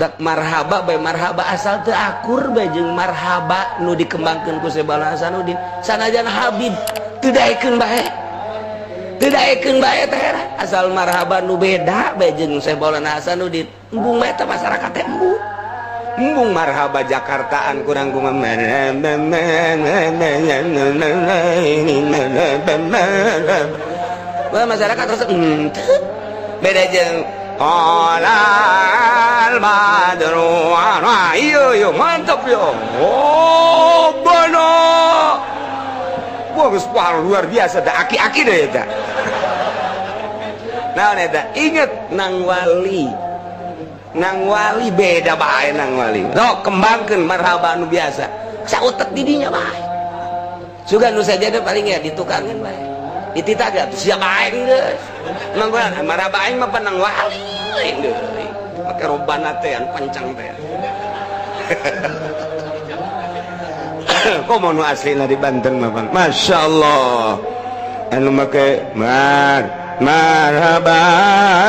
Mentak marhaba bae marhaba asal teu akur bae jeung marhaba nu dikembangkeun ku Syekh Maulana Hasanuddin. Sanajan Habib teu daekeun bae. Teu daekeun bae teh asal marhaba nu beda bae jeung Syekh Maulana Hasanuddin. Embung bae teh masyarakat teh embung. Embung marhaba Jakartaan kurang kumaha. Wah masyarakat terus beda jeung Alal badru wah iyo iyo mantap yo. Oh bono. Wah geus luar biasa da aki-aki deh eta. Naon eta? Inget nang wali. Nang wali beda bae nang wali. Sok kembangkeun marhaba nu biasa. Sautek di dinya bae. Sugan nu sajada paling ya ditukangan bae. Dititah gak siap aing geus. Nang marhaba aing mah nang wali deui. Make robana teh anu pancang teh. Komo nu aslina di Banten mah Bang. Masyaallah. Anu make marhaba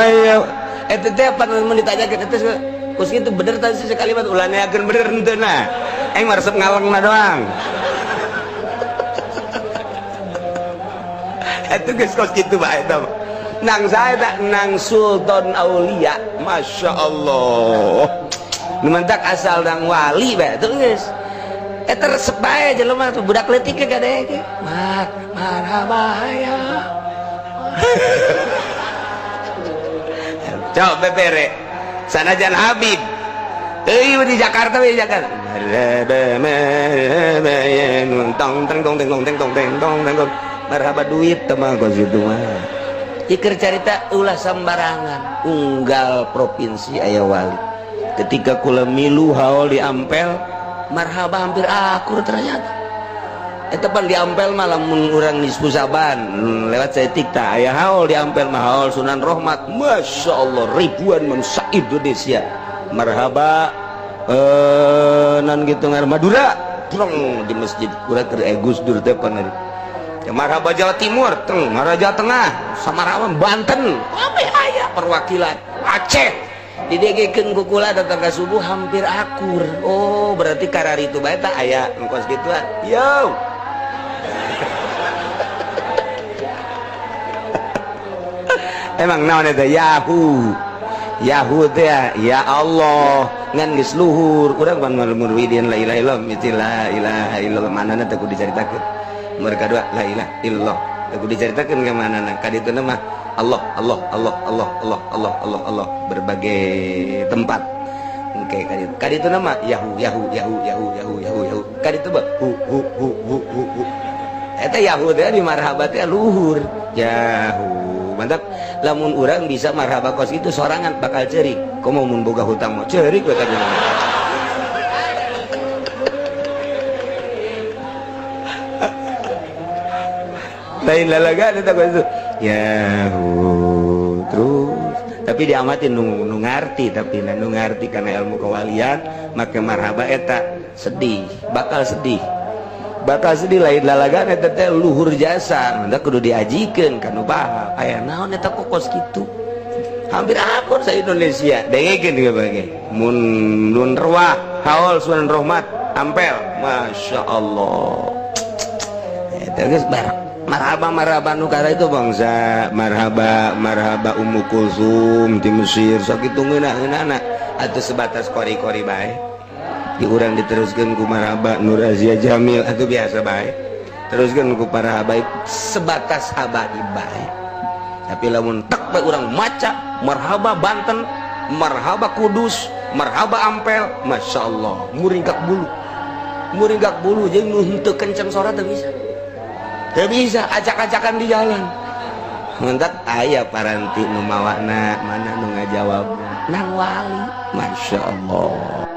ya. Eta teh pan mun ditanyakeun eta kus kitu bener tadi sih kalimat ulah neakeun bener henteu na. Aing mah resep ngalengna doang. Itu geus kos kitu bae eta. Nang saha eta nang Sultan Aulia, Masya Allah. Nu mantak asal nang wali bae teu geus. Eta resep bae jelema tuh budak leutik ge kadege. Marhaba ya. Coba bebere. Sanajan Habib. Euy di Jakarta we Jakarta. Tong tong tong tong tong tong tong. Marhaba duit mah kos kitu mah. Iker carita ulah sambarangan unggal provinsi aya wali. Ketika kula milu haul di Ampel, marhaba hampir akur ternyata. Eta pan di Ampel mah lamun urang nisfu Saban lewat saeutik tah aya haul di Ampel mah haul Sunan Rohmat. Masya Allah ribuan manusia Indonesia. Marhaba nan gitu ngar Madura prong di masjid kurang keur Gus Dur teh pan. Ya, marhaba Jawa Timur, teng, marhaba Jawa Tengah, Samarang, Banten, kabeh aya perwakilan. Aceh didegekeun ku kula datang ka subuh hampir akur. Oh, berarti karari itu bae tah aya engkos gituan. Yo. Emang naon eta Yahoo. Yahoo teh ya Allah, ngan geus luhur. Urang pan murwidin la ilaha illallah, miti la ilaha illallah manana teh kudu dicaritakeun. Mereka dua la ilaha illallah aku diceritakan ke mana nah kaditu mah Allah Allah Allah Allah Allah Allah Allah Allah berbagai tempat. Oke kaditu kaditu nama Yahoo Yahoo Yahoo Yahoo Yahoo Yahoo Yahoo kaditu mah hu hu hu hu hu hu eta Yahoo teh di marhaba teh luhur Yahoo mantap. Lamun urang bisa marhaba kos itu sorangan bakal cerik komo mun boga hutang mah cerik we tadi. Lain lalaga eta itu Yahoo terus tapi diamatin nu ngarti tapi nu ngarti karena ilmu kewalian make marhaba eta sedih bakal sedih lain lalaga eta teh luhur jasa mantap kudu diajikeun ka nu paham aya naon eta kokos kitu hampir akur sa Indonesia dengekeun ge bage mun nun ruah haul Sunan Rohmat Ampel Masya Allah eta geus barang marhaba marhaba nu kara itu bangsa marhaba marhaba Ummu Kulsum di Mesir sakitu ngeunah-ngeunahna atuh sebatas kori-kori bae di urang diteruskeun ku marhaba Nur Azia Jamil atuh biasa bae teruskeun ku para habaib sebatas habaib bae tapi lamun tek bae urang maca marhaba Banten marhaba Kudus marhaba Ampel Masya Allah muringkak bulu jeung nu henteu kenceng sora teu bisa. Teu bisa acak-acakan di jalan. Mentak aya paranti nu mawana mana nu ngajawabna nang wali. Masya Allah.